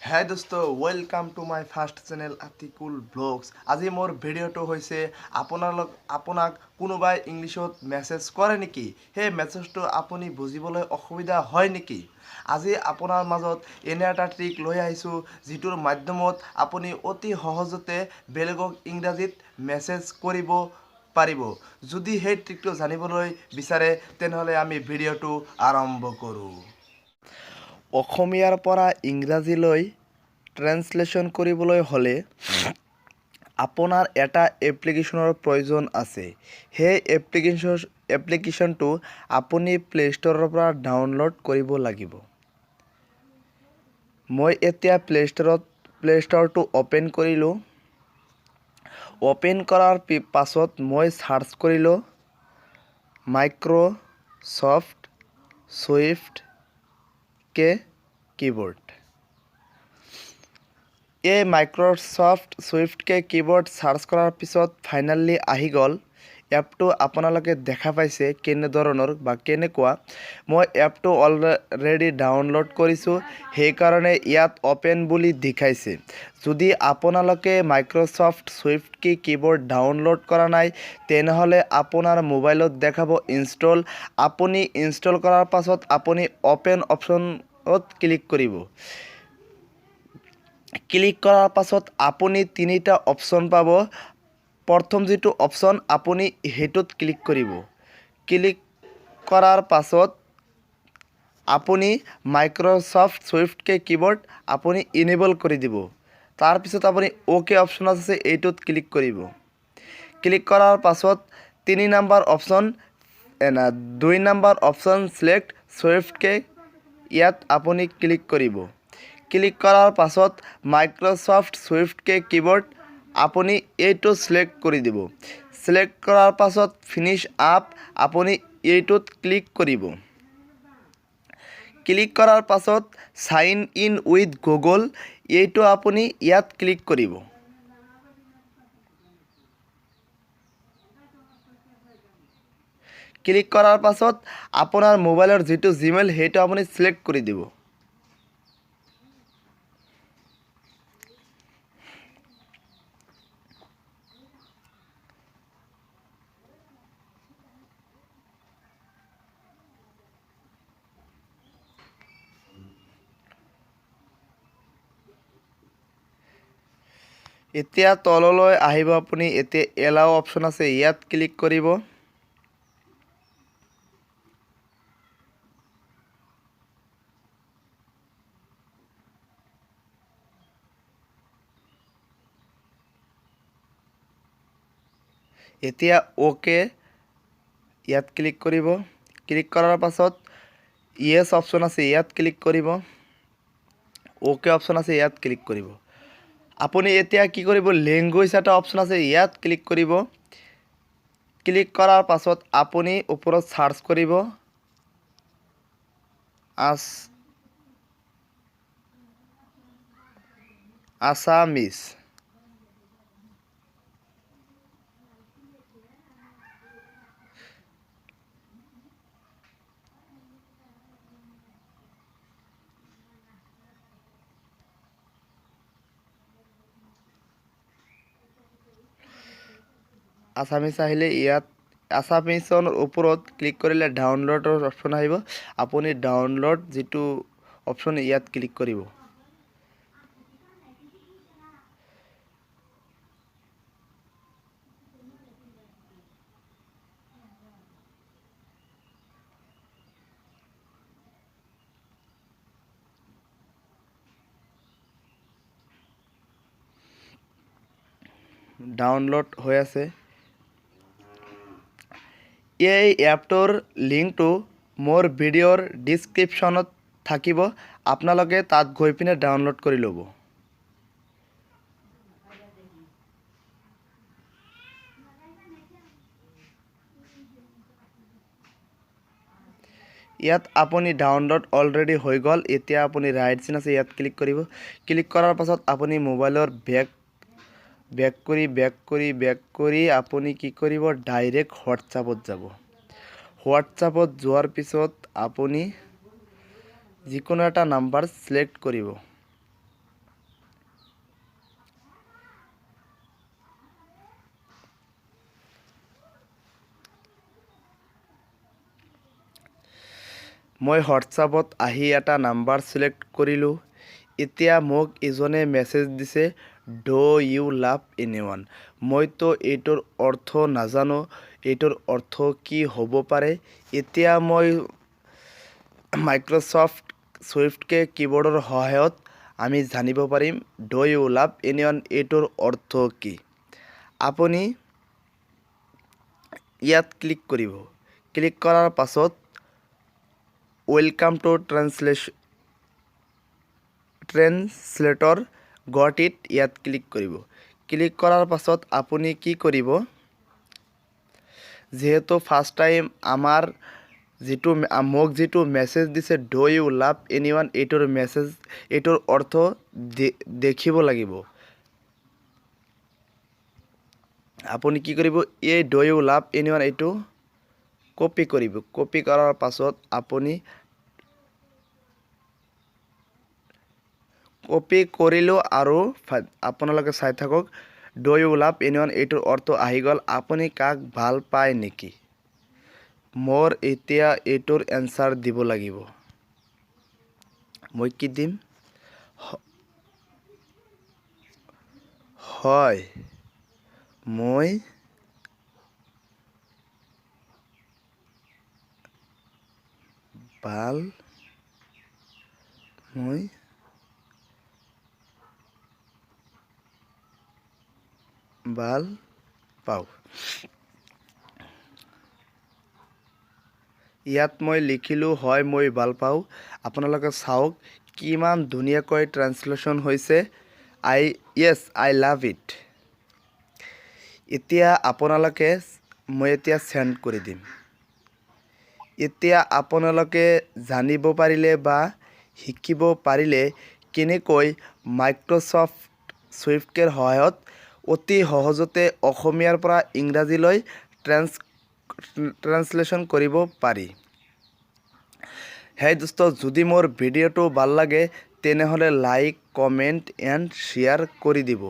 হাই দোস্ত, welcome to my first channel Atikul blogs. আজি মোৰ ভিডিঅ'টো হৈছে আপোনালোক আপোনাক কোনোবাই ইংলিছত মেছেজ কৰে নেকি? সেই মেছেজটো আপুনি বুজিবলৈ অসুবিধা হয় নেকি? আজি আপোনাৰ মাজত এনে এটা ট্ৰিক লৈ আহিছোঁ, যিটোৰ মাধ্যমত আপুনি অতি সহজতে বেলেগক ইংৰাজীত মেছেজ কৰিব পাৰিব। যদি সেই ট্ৰিকটো জানিবলৈ বিচাৰে, তেনেহ'লে আমি ভিডিঅ'টো আৰম্ভ কৰোঁ। অসমীয়াৰ পৰা ইংৰাজীলৈ ট্ৰেন্সলেশ্যন কৰিবলৈ হ'লে আপোনাৰ এটা এপ্লিকেশ্যনৰ প্ৰয়োজন আছে। সেই এপ্লিকেশ্যনটো আপুনি প্লে ষ্ট'ৰৰ পৰা ডাউনলোড কৰিব লাগিব। মই এতিয়া প্লে ষ্ট'ৰটো অ'পেন কৰিলোঁ। অ'পেন কৰাৰ পাছত মই চাৰ্চ কৰিলোঁ মাইক্ৰ'ছফ্ট ছুইফ্ট কে কীবৰ্ড। এই মাইক্ৰ'ছফ্ট ছুইফ্ট কে কীবৰ্ড চাৰ্চ কৰাৰ পিছত ফাইনেলি আহি গ'ল এপটো। আপোনালোকে দেখা পাইছে কেনেধৰণৰ বা কেনেকুৱা। মই এপটো অলৰেডি ডাউনলোড কৰিছোঁ, সেইকাৰণে ইয়াত অ'পেন বুলি দেখাইছে। যদি আপোনালোকে মাইক্ৰ'ছফ্ট ছুইফ্ট কি কীবৰ্ড ডাউনলোড কৰা নাই, তেনেহ'লে আপোনাৰ মোবাইলত দেখাব ইনষ্টল। আপুনি ইনষ্টল কৰাৰ পাছত আপুনি অ'পেন অপশ্যনত ক্লিক কৰিব। ক্লিক কৰাৰ পাছত আপুনি তিনিটা অপশ্যন পাব। প্ৰথম যিটো অপশ্যন, আপুনি সেইটোত ক্লিক কৰিব। ক্লিক কৰাৰ পাছত আপুনি মাইক্ৰ'ছফ্ট ছুইফ্ট কে কীবৰ্ড আপুনি ইনেবল কৰি দিব। তাৰপিছত আপুনি অ'কে অপশ্যন আছে, এইটোত ক্লিক কৰিব। ক্লিক কৰাৰ পাছত 3 number option, 2 number option select swift কে, ইয়াত আপুনি ক্লিক কৰিব। ক্লিক কৰাৰ পাছত মাইক্ৰ'ছফ্ট ছুইফ্ট কে কীবৰ্ড আপুনি এইটো চিলেক্ট কৰি দিব। চিলেক্ট কৰাৰ পাছত ফিনিছ আপ, আপুনি এইটোত ক্লিক কৰিব। ক্লিক কৰাৰ পাছত চাইন ইন উইথ গুগল, এইটো আপুনি ইয়াত ক্লিক কৰিব। ক্লিক কৰাৰ পাছত আপোনাৰ মোবাইলৰ যিটো জিমেইল, সেইটো আপুনি চিলেক্ট কৰি দিব। এতিয়া তললৈ আহিব আপুনি। এতিয়া এলাও অপশ্যন আছে, ইয়াত ক্লিক কৰিব। এতিয়া অ'কে ইয়াত ক্লিক কৰিব। ক্লিক কৰাৰ পাছত য়েছ অপশ্যন আছে, ইয়াত ক্লিক কৰিব। অ'কে অপশ্যন আছে, ইয়াত ক্লিক কৰিব। আপুনি এতিয়া কি কৰিব? লেংগুৱেজ এটা অপশ্যন আছে, ইয়াত ক্লিক কৰিব। ক্লিক কৰাৰ পাছত আপুনি ওপৰত চাৰ্চ কৰিব আছামিজ। আছামিজ আহিলে ইয়াত আছামিছৰ ওপৰত ক্লিক কৰিলে ডাউনলোডৰ অপশ্যন আহিব। আপুনি ডাউনলোড যিটো অপশ্যন, ইয়াত ক্লিক কৰিব। ডাউনলোড হৈ আছে। এই এপটোৰ লিংকটো মোৰ ভিডিঅ'ৰ ডিছক্ৰিপশ্যনত থাকিব। আপোনালোকে তাত গৈ পিনে ডাউনলোড কৰি ল'ব। ইয়াত আপুনি ডাউনলোড অলৰেডি হৈ গ'ল। এতিয়া আপুনি ৰাইট চিন আছে, ইয়াত ক্লিক কৰিব। ক্লিক কৰাৰ পাছত আপুনি মোবাইলৰ বেক বেক কৰি, বেক কৰি, বেক কৰি আপুনি কি কৰিব? ডাইৰেক্ট হোৱাটছআপত যাব। হোৱাটছআপত যোৱাৰ পিছত আপুনি যিকোনো এটা নাম্বাৰ চিলেক্ট কৰিব। মই হোৱাটছআপত আহি এটা নাম্বাৰ চিলেক্ট কৰিলোঁ। এতিয়া মোক ইজনে মেছেজ দিছে, "Do you love anyone?" মইতো এইটোৰ অৰ্থ নাজানো, এইটোৰ অৰ্থ কি হ'ব পাৰে। এতিয়া মই মাইক্ৰ'ছফ্ট ছুইফ্টকে কীবৰ্ডৰ সহায়ত আমি জানিব পাৰিম, "Do you love anyone" এইটোৰ অৰ্থ কি। আপুনি ইয়াত ক্লিক কৰিব। ক্লিক কৰাৰ পাছত "Welcome to translator, got it?" ইয়াত ক্লিক কৰিব। ক্লিক কৰাৰ পাছত আপুনি কি কৰিব? যিহেতু ফাৰ্ষ্ট টাইম আমাৰ যিটো মোক যিটো মেছেজ দিছে, "Do you love anyone", এইটোৰ মেছেজ, এইটোৰ অৰ্থ দেখিব লাগিব। আপুনি কি কৰিব? এই "Do you love anyone" এইটো কপি কৰিব। কপি কৰাৰ পাছত আপুনি কপি কৰিলোঁ আৰু আপোনালোকে চাই থাকক। "Do you love anyone" এইটোৰ অৰ্থ আহি গ'ল, আপুনি কাক ভাল পায় নেকি? মোৰ এতিয়া এইটোৰ এনচাৰ দিব লাগিব। মই কি দিম? হয়, মই ভাল মই ভাল পাওঁ। ইয়াত মই লিখিলোঁ, হয়, মই ভাল পাওঁ। আপোনালোকে চাওক কিমান ধুনীয়াকৈ ট্ৰেঞ্চলেশ্যন হৈছে। Yes, I love it. এতিয়া আপোনালোকে, মই এতিয়া চেণ্ড কৰি দিম। এতিয়া আপোনালোকে জানিব পাৰিলে বা শিকিব পাৰিলে কেনেকৈ মাইক্ৰ'ছফ্ট ছুইফ্টকেৰ সহায়ত অতি সহজতে অসমীয়াৰ পৰা ইংৰাজীলৈ ট্ৰেঞ্চলেশ্যন কৰিব পাৰি। হেই দোস্ত, যদি মোৰ ভিডিঅ'টো ভাল লাগে, তেনেহ'লে লাইক, কমেণ্ট এণ্ড শ্বেয়াৰ কৰি দিব।